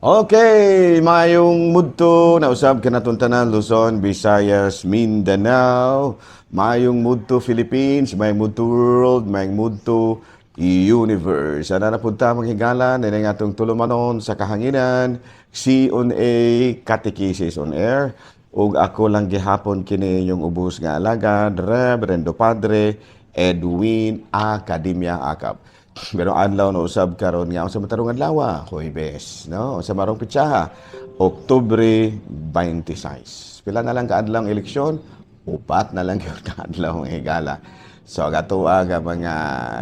Okay, mayong mudto na usab kanaton tanan, Luzon, Visayas, Mindanao, mayong mudto Philippines, mayong mudto world, mayong mudto universe. Ana na pud ta, mga higala, nini atong tulumanon sa kahanginan, C on A Catechesis on Air. Ug ako lang gihapon kini inyong ubos nga alagad, Reverendo Padre Edwin Academia Acab. Pero adlaw na usab karon nga sa matarong adlaw, Huwebes, no? Sa marong pitsaha, Oktubre 26. Pila na lang kaadlaw ang eleksyon? 4 na lang gyud kaadlaw, ang higala. So ang atoa nga mga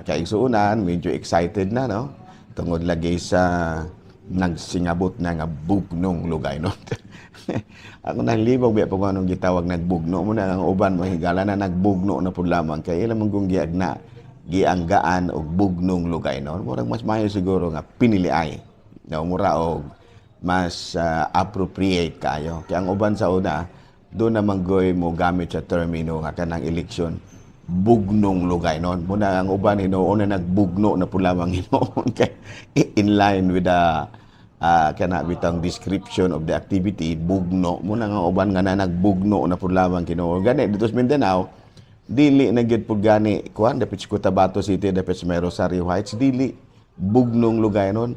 kaigsuonan, medyo excited na, no? Tungod lagi sa nagsingabot na nga bugnong lugay, no? Ako nalibog biya pag anong gitawag nagbugno mo na ang uban, mga higala, na nagbugno na pud lamang kay ilang man kung giagna gianggaan og bugnong lugay, no? Murag mas maayo siguro nga piniliay, no? Mura og mas appropriate kayo. Kaya ang uban sa una, doon naman goy mo gamit sa termino nga kanang eleksyon bugnong lugay noon. Muna ang uban hinuon na nagbugno na pud lamang hinuon kay in line with the kana bitang description of the activity, bugno muna nga uban nga na nagbugno na pud lamang kinuon. Gani dito sa Mindanao, dili na gyud pud gani kuan, dapit sa Cotabato City, dapit sa may Rosario Heights, dili bugnong lugay nun,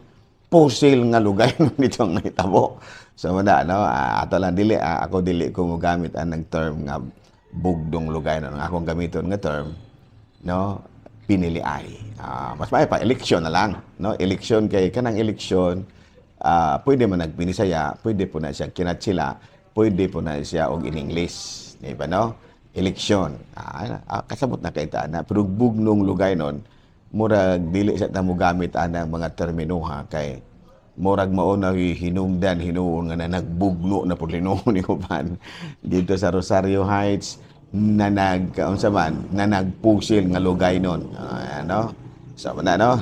pusil nga lugay nun dito ang nahitabo. So wala, no, ato lang dili, ako dili ko mo gamit ang term nga bugdong lugay nun. Ang akong gamiton nga term, no, piniliay. Mas may pa eleksyon na lang, no? Eleksyon kay kanang eleksyon, pwede man nagbinisaya, pwede po na siya kinatsila, pwede po na siya og in English, di ba, no? Eleksyon. Kasabot na kay ta na, pero bugnong lugay nun, murag dili sa ta mo gamit anang mga terminuha kay murag mao na hinungdan hinuon nga na nagbugno na pud hinuon ni uban dito sa Rosario Heights na nag unsa man na nagpusil nga lugay nun. Ano so na, no?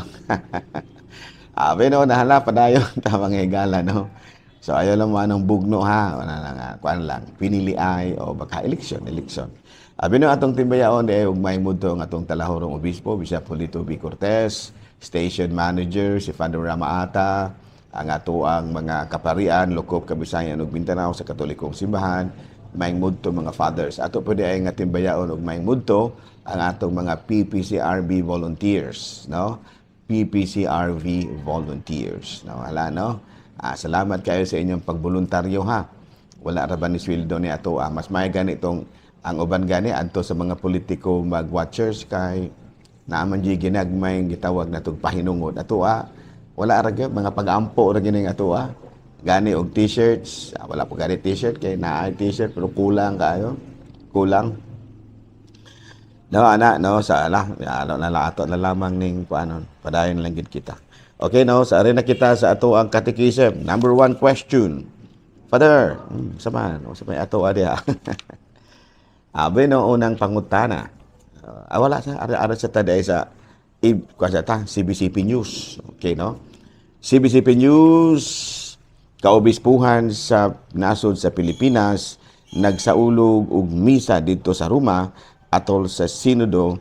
Abi no, nahala padayon tamang higala, no? So ayaw lang mo anong bugno ha, wala lang, kuan lang, pinili ay o baka eleksyon, eleksyon. Abi no, atong timbayaon eh ug may mudto ang atong talahorong obispo, Bishop Julito B. Cortez, station manager si Father Ramaata, ang atoang mga kaparian lokop Kabisayan ug Mindanao sa Katolikong Simbahan, may mudto mga fathers. Ato pwede ay nga timbayaon ug may mudto ang atong mga PPCRV volunteers, no? PPCRV volunteers. No, hala, no? Salamat kayo sa inyong pagboluntaryo ha. Wala ra ba ni sweldo ni ato ah. Mas may ganitong ang uban gani adto sa mga politiko mag-watchers kay naaman di ginagmay gitawag na tug pahinungod. Ato wala ra gyud, mga pag-ampo ra gini ato ah. Gani og t-shirts, wala po gani t-shirt kay naay t-shirt pero kulang kayo. Kulang. No, ana, no, sa ala, ano na lang ato na lamang ning kuanon. Padayon lang gid kita. Okay, no, sa ari na kita sa ato ang catechism. Number one question. Father, sama, no, sa may ato adya. Abi no, unang pangutana. Wala sa ari ari sa taday sa i kuan sa ta CBCP News. Okay, no? CBCP News, kaobispuhan sa nasod sa Pilipinas nagsaulog og misa didto sa Roma atol sa Sinodo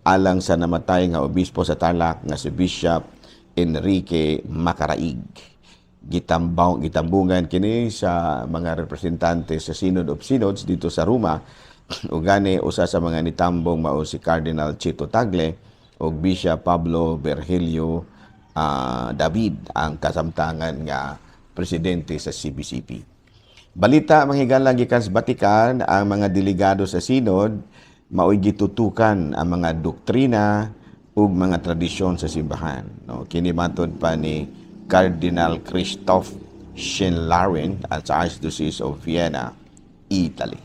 alang sa namatay nga obispo sa Tarlac nga si Bishop Enrique Macaraig. Gitambaw gitambungan kini sa mga representante sa Synod of Synods dito sa Roma ug gani usa sa mga nitambong mao si Cardinal Chito Tagle ug Bishop Pablo Virgilio David, ang kasamtangan nga presidente sa CBCP. Balita, mga higala, gikan sa Vatican, ang mga delegado sa synod mao'y gitutukan ang mga doktrina ug mga tradisyon sa simbahan. No, kini matod pa ni Cardinal Christoph Schönlein at sa Archdiocese of Vienna, Italy.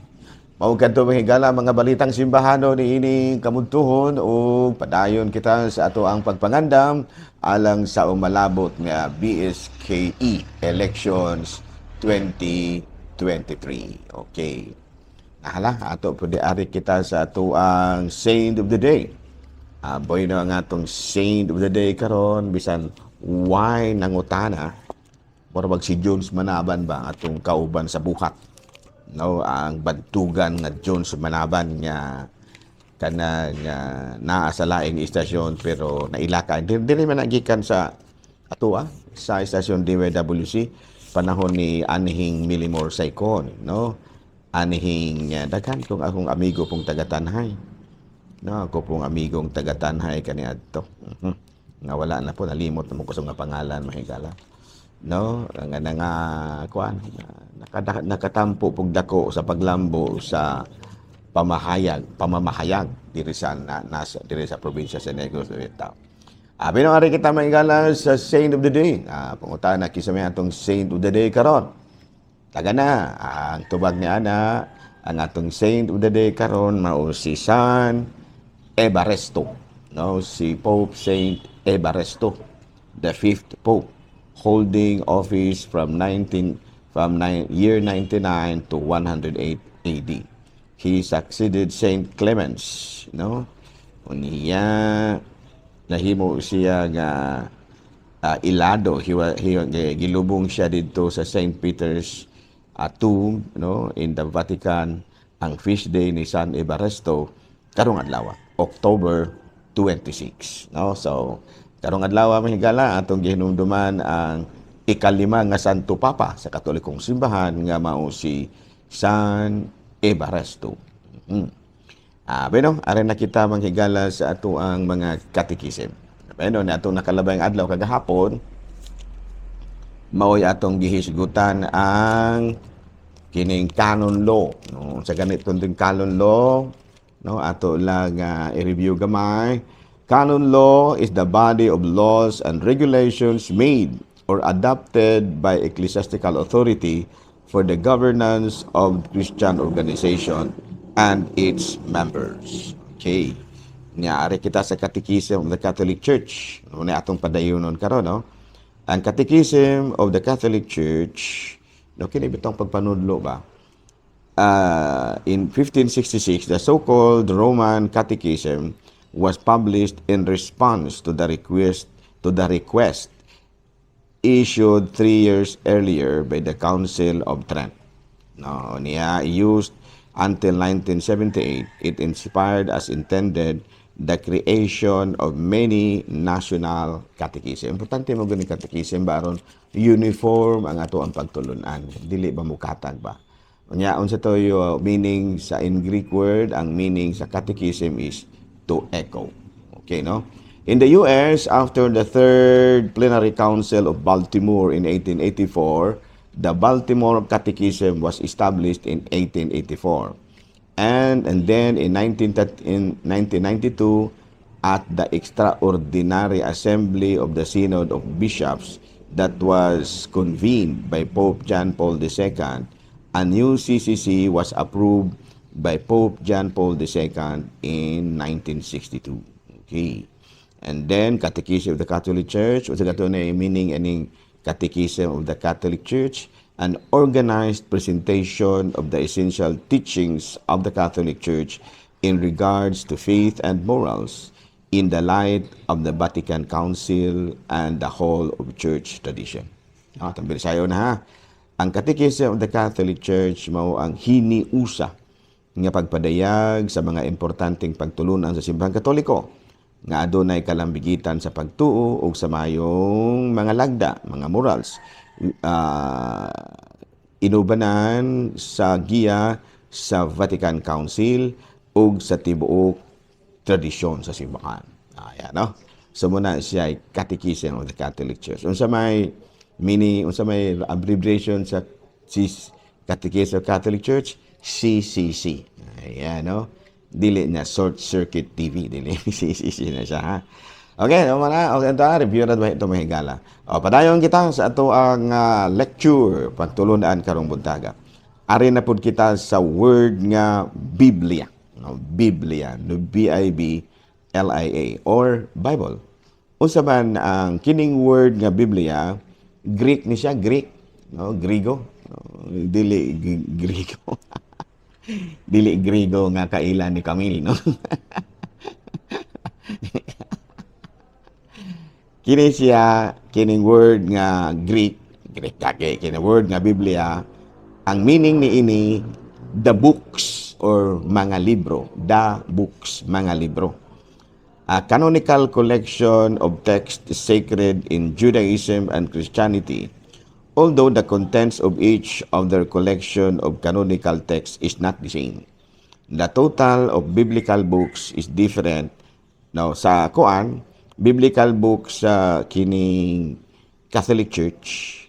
Mao kadto, mga higala, mga balitang simbahano ni ining kamudtuhon ug padayon kita sa ato ang pagpangandam alang sa umalabot nga BSKE Elections 2023. Okay. Nahala, ato pwede ari kita sa ato ang Saint of the Day. Boy na ang atong Saint of the Day karon, bisan why nangutana, mura bag si Jones Manaban ba atong kauban sa buhat. No, ang bantugan nga Jones Manaban nga kana nga naa sa laing istasyon pero nailaka. Dili man gikan sa ato sa istasyon DYWC. Panahon ni anhing Milimor Saycon, no? Anhing daghan kong akong amigo pong taga-Tanjay. No, ako pong amigong taga-Tanjay kaniadto. Nga wala na po, nalimot na mo ko sa nga pangalan, mahigala. No, nga nga kuan, nakatampo pug dako sa paglambo sa pamamahayag diri sa na, nasa diri sa probinsya sa Negros Oriental. Abi no, ari kita, mahigala, sa Saint of the Day. Pangutana kinsa may atong Saint of the Day karon. Taga na ang tubag ni ana, ang atong Saint of the Day karon mao si San Evaresto. No, si Pope Saint Evaresto, the fifth pope, holding office from 19 from nine, year 99 to 108 AD. He succeeded Saint Clemens, no? Unya nahimo siya nga ilado, he gilubong siya didto sa St. Peter's tomb, no, in the Vatican. Ang feast day ni San Evaresto karong adlaw, October 26, no? So karong adlaw, mahigala, atong gihinumduman ang ikalima nga Santo Papa sa Katolikong Simbahan nga mao si San Evaresto. Bueno, ari na kita, manghigala, sa ato ang mga catechism. Bueno, na atong nakalabay ang adlaw kagahapon, mao'y atong gihisgutan ang kining canon law. No, sa ganitong din canon law, no, ato lang i-review gamay. Canon law is the body of laws and regulations made or adopted by ecclesiastical authority for the governance of Christian organization and its members. Okay. Nya ari kita sa Catechism of the Catholic Church. Ano na atong padayonon karon, no? Ang Catechism of the Catholic Church, no, kini bitong pagpanudlo ba? In 1566, the so-called Roman Catechism was published in response to the request issued 3 years earlier by the Council of Trent. No, niya used until 1978. It inspired, as intended, the creation of many national catechism. Importante mo gani catechism ba aron uniform ang ato ang pagtulunan. Dili ba mukatag ba? Unya unsa to yung meaning sa in Greek word, ang meaning sa catechism is to echo. Okay, no? In the US, after the Third Plenary Council of Baltimore in 1884, the Baltimore Catechism was established in 1884. And then in 1992, at the Extraordinary Assembly of the Synod of Bishops that was convened by Pope John Paul II, a new CCC was approved by Pope John Paul II in 1962. Okay. And then, Catechism of the Catholic Church, what's the na meaning aning Catechism of the Catholic Church? An organized presentation of the essential teachings of the Catholic Church in regards to faith and morals in the light of the Vatican Council and the whole of Church tradition. Tambir sayo na ha. Ang Catechism of the Catholic Church mao ang hiniusa nga pagpadayag sa mga importanteng pagtulunan sa Simbahang Katoliko nga adunay kalambigitan sa pagtuo ug sa mayong mga lagda, mga morals. Inubanan sa giya sa Vatican Council ug sa tibuok tradisyon sa simbahan. Ayan, no? So muna siya ay Catechism of the Catholic Church. Unsa may meaning, unsa may abbreviation sa Catechism of Catholic Church? CCC. Ayan, no? Dili niya Short Circuit TV. Dili, CCC na siya, ha? Okay, no, mana, okay, ito, review na ba ito, mahigala. O, padayon kita sa ato ang lecture, pagtulunan karong buntaga. Ari na pud kita sa word nga Biblia. No, Biblia, no, Biblia or Bible. Unsa man ang kining word nga Biblia? Greek ni siya, Greek, no, Grigo, no, dili Grigo. Dili Grigo nga kaila ni Camille, no? Kini siya, kining word nga Greek, Greek kage, kini word nga Biblia, ang meaning ni ini the books or mga libro, the books, mga libro. A canonical collection of texts sacred in Judaism and Christianity. Although the contents of each of their collection of canonical texts is not the same. The total of biblical books is different. Now, sa kuan, biblical books sa kining Catholic Church,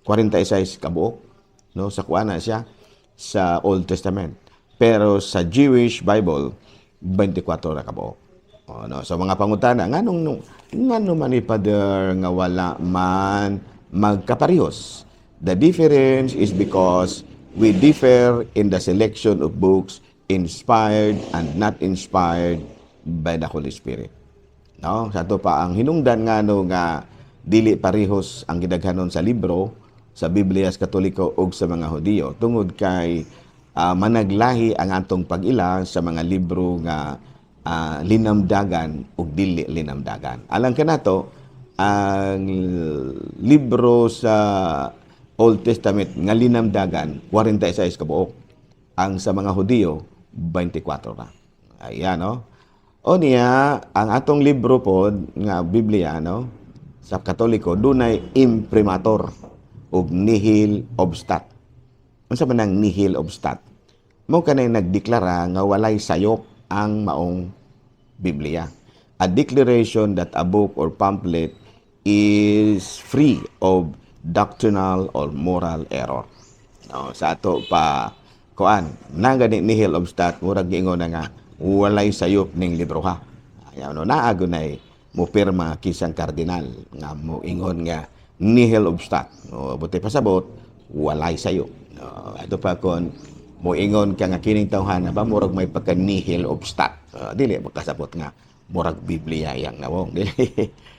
46 kabuok, no? Sa kuan na siya sa Old Testament. Pero sa Jewish Bible, 24 na kabuok. O, no? So mga pangutana, nganong ngano man ni Father nga wala man magkaparehos? The difference is because we differ in the selection of books inspired and not inspired by the Holy Spirit. No? Sa ato pa ang hinungdan ngano nga dili parehos ang gidaghanon sa libro sa Biblia sa Katoliko ug sa mga Hudiyo tungod kay managlahi ang atong pag-ila sa mga libro nga linamdagan ug dili linamdagan. Alang kanato, ang libro sa Old Testament nga linamdagan, 46 ka buok. Ang sa mga Hudiyo, 24 ra. Ayan, no? O niya, ang atong libro pod nga Biblia, no? Sa Katoliko, dunay imprimatur ug nihil obstat. Unsa man ang nihil obstat? Mao kanay nagdeklara nga walay sayop ang maong Biblia. A declaration that a book or pamphlet is free of doctrinal or moral error. No, sa ato pa kuan, na gani nihil obstat, murag giingon na nga walay sayop ning libro ha. Ayaw no, naa gunay mo pirma kisang kardinal nga mo ingon nga nihil obstat. No, buti pasabot walay sayop. No, ato pa kon mo ingon ka nga kining tawhana ba murag may pagka nihil obstat. Dili makasabot nga murag Biblia yang nawong, dili.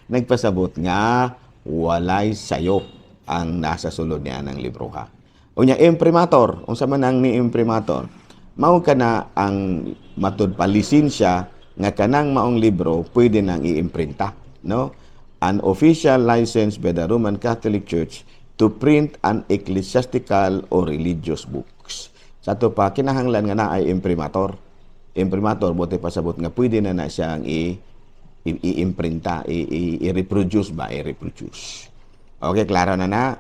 Nagpasabot nga walay sayop ang nasa sulod niya ng libro ha. Unya, imprimatur, unsa man ang ni imprimatur? Mao kana ang matud pa lisensya nga kanang maong libro pwede nang iimprinta, no? An official license by the Roman Catholic Church to print an ecclesiastical or religious books. Sa ato pa kinahanglan nga naay imprimatur. Imprimatur, buti pasabot nga pwede na na siyang i-imprinta, i-reproduce ba, i-reproduce. Okay, klaro na na?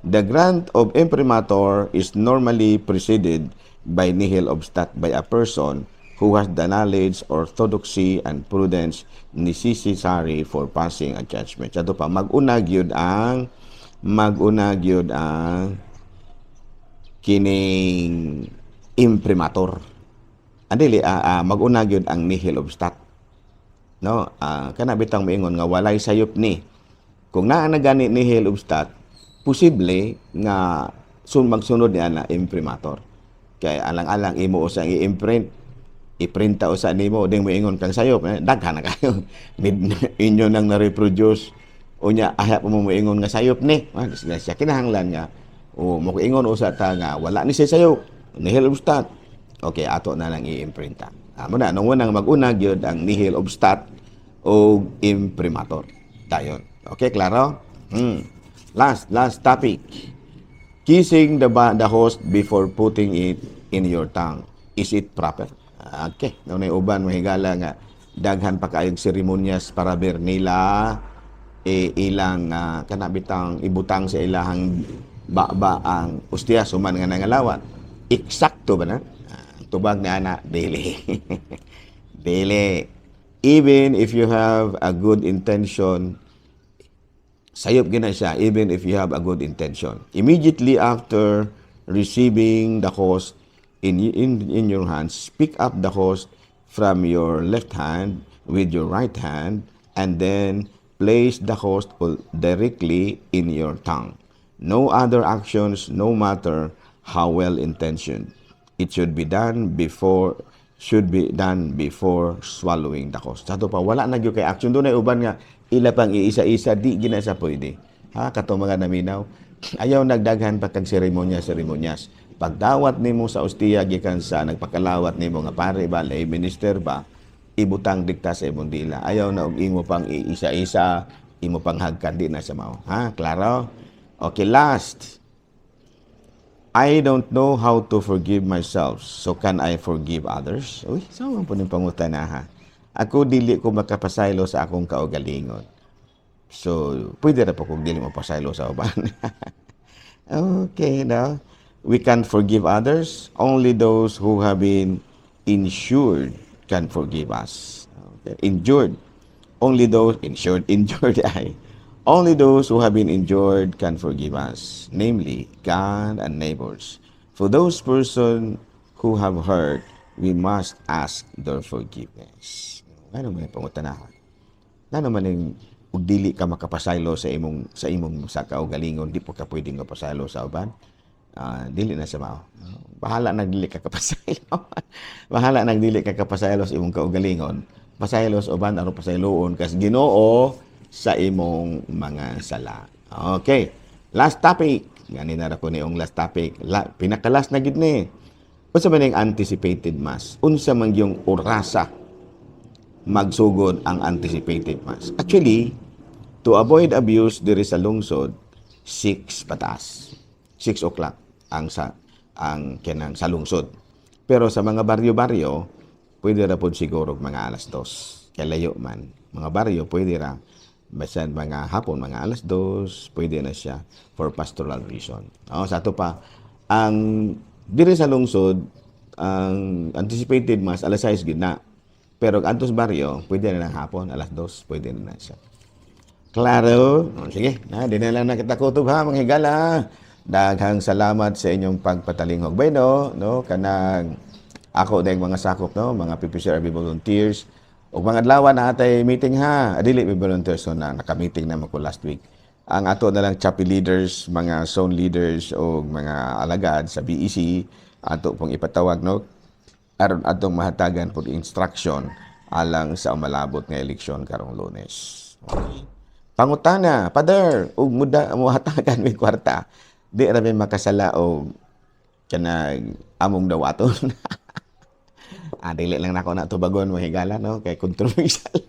The grant of imprimatur is normally preceded by nihil obstat by a person who has the knowledge, orthodoxy, and prudence necessary for passing a judgment. Sa pa, mag-una gyud ang kining imprimatur. Andili, mag-una gyud ang nihil obstat. No, kana bitang moingon nga walay sayop ni. Kung naa na gani nihil obstat, posible nga sun magsunod niya na imprimatur. Kay alang-alang imo usang i-imprint, iprinta usa nimo ding moingon kang sayop, eh, daghan na kayo. Inyo nang na-reproduce. Unya ahya pa mo moingon nga sayop ni. Ah, disgrasya, kinahanglan nga o mo ingon usa ta nga wala ni siya sayop. Nihil obstat. Okay, ato na lang i-imprinta. Amo na nung unang mag-una gyud ang nihil obstat o imprimatur. Dayon. Okay, klaro? Last, last topic. Kissing the host before putting it in your tongue. Is it proper? Okay. Naunay uban mahigala nga daghan pa kaayong seremonyas para ber nila eh, ilang kana bitang ibutang sa ilahang baba ang ustiya suman nga nangalawat. Eksakto ba na? Tubag ni ana, dili. Dili. Even if you have a good intention, sayop gina siya even if you have a good intention. Immediately after receiving the host in your hands, pick up the host from your left hand with your right hand and then place the host directly in your tongue. No other actions, no matter how well intentioned. It should be done before swallowing the host. Sa pa, wala na gyud kay action. Dunay uban nga ila pang iisa-isa, di gina sa pwede. Ha, katong mga naminaw. Ayaw nagdaghan pa kag seremonya seremonyas. Pagdawat nimo sa ostiya gikan sa nagpakalawat nimo nga pare ba, lay minister ba, ibutang dikta sa imong dila. Ayaw na og imo pang iisa-isa, imo pang hagkan, di na sa mao. Ha, klaro? Okay, last. I don't know how to forgive myself, so can I forgive others? Uy, so man po ning pangutana ha. Ako dili ko makapasaylo sa akong kaugalingon. So, pwede ra po kung dili mo pasaylo sa uban. Okay, no? We can forgive others. Only those who have been insured can forgive us. Okay. Injured. Only those insured, injured ay. Only those who have been injured can forgive us, namely God and neighbors. For those person who have hurt, we must ask their forgiveness. Ano man yung pangutanahan? Ano man yung ug dili ka makapasaylo sa imong sa kaugalingon, di po ka pwedeng mapasaylo sa uban? Ah, dili na sa mao. Bahala nang dili ka kapasaylo. Bahala nang dili ka kapasaylo sa imong kaugalingon. Pasaylo sa uban aron pasayloon kas Ginoo sa imong mga sala. Okay. Last topic. Gani na ra ko niong last topic. Pinaka-last na gid ni. Unsa man yung anticipated Mass? Unsa man yung orasa magsugod ang anticipated Mass? Actually, to avoid abuse diri sa lungsod, 6 pataas. 6 o'clock ang kanang sa lungsod. Pero sa mga baryo-baryo, pwede ra pod siguro mga alas 2. Kay layo man. Mga baryo, pwede ra. Basan mga hapon, mga alas 2, pwede na siya for pastoral reason. O, sa ato pa, ang diri sa lungsod, ang anticipated Mass, alas 6 gid na. Pero ang antos baryo, pwede na ng hapon, alas 2, pwede na na siya. Klaro? O, sige, na, di na lang na kita kutob ha, mga higala. Daghang salamat sa inyong pagpatalinghog. Bueno, no, kanang ako dayong mga sakop, no, mga PPCRV volunteers. Ug mga adlaw na atay meeting ha. Dili mi volunteers, so na naka-meeting na ko last week. Ang ato na lang chapel leaders, mga zone leaders o mga alagad sa BEC ato pong ipatawag, no, aron atong mahatagan pud instruction alang sa umalabot nga eleksyon karong Lunes. Okay. Pangutana, Father, ug muda muhatagan mi kwarta. Di ra mi makasala og kanang among dawaton? Ah, dili lang nako na tubagon, mga higala, no, kay controversial.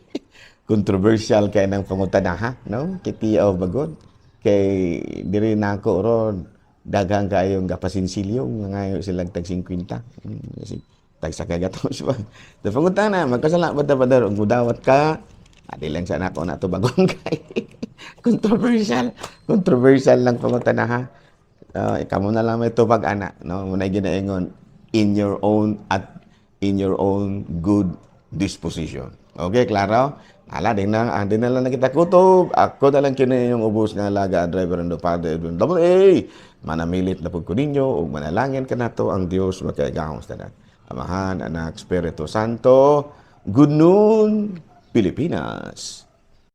Controversial kay nang pangutana ha, no? Kiti o bagod. Kay diri nako ron daghang kayong gapasinsilyo nga silang tag 50. Kasi tag sa kagatos ba. Da pangutana, magkasala ba ta, Father, ug mudawat ka? Ah, di lang sa nako na tubagon kay controversial. Controversial lang pangutana ha. Ikaw mo na lang may tubag ana, no? Muna ginaingon in your own good disposition. Okay, klaro? Ala, di na lang na kita kutob. Ako na lang kini yung ubos nga alaga, driver and Father Edwin Double A. Manamilit na pud ko ninyo ug manalangin kanato ang Dios makaigahom sa tanan. Amahan, Anak, Espiritu Santo. Good noon, Pilipinas.